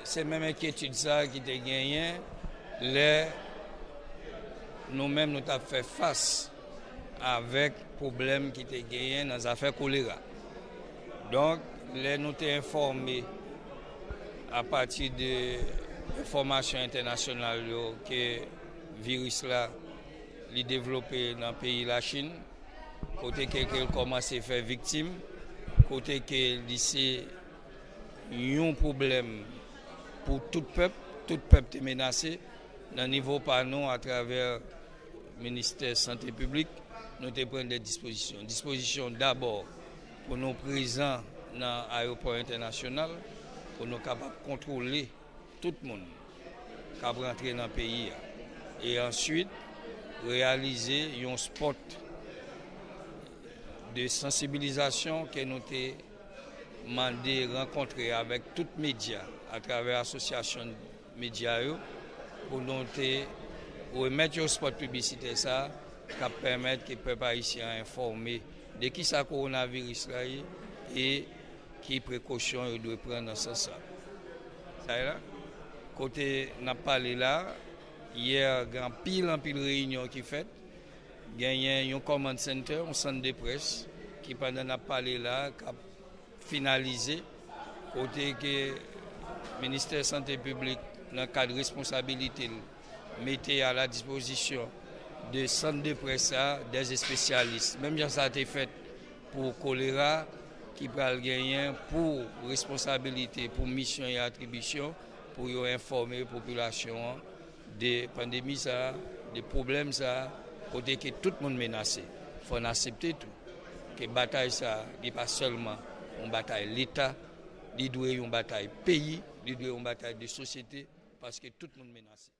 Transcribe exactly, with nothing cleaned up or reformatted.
Se menm enkyetid sa a ki te genyen lè nou menm nou t ap fè fas avèk pwoblèm ki te genyen nan zafè kolera. Donk, lè nou te enfòme apati de enfòmasyon entènasyonal yo ke viris la li devlope nan peyi Lachin, kote ke, ke l kòmanse fè viktim, kote ke li se yon pwoblèm pou tout pèp, tout pèp te menase. Nan nivo pa nou, atravè Ministè Sante Piblik, nou te pran de dispozisyon. Dispozisyon dabò pou nou prezan nan ayewopò entènasyonal, pou nou kapab kontwole tout moun k ap rantre nan peyi a. E answit, reyalize yon spòt de sansibilizasyon ke nou te mande rankontre avèk tout medya atravè asosyasyon medya yo pou nou te remèt yon spòt piblisitè sa a k ap pèmèt ke pèp ayisyen an enfòme de kisa kowonaviris la ye e ki prekosyon yo dwe pran nan sans sa. Sa la, kote n ap pale la, yè gen anpil, anpil reyinyon ki fèt. Genyen yon command center, yon sant de près, ki pandan n ap pale la, k ap finalize, kote ke Ministè Sante Piblik, nan kad responsabilite l, mete a la dispozisyon de sant de près sa, des espesyalis. Menm jan sa te fèt pou kolera, ki pral genyen pou responsabilite, pou misyon e atribisyon, pou yo enfòme popilasyon an de pandemi sa, de pwoblèm sa, kote ke tout moun menase. Fò n aksepte tou ke batay sa, li pa sèlman yon batay Leta, li dwe yon batay peyi, li dwe yon batay de sosyete, paske tout moun menase.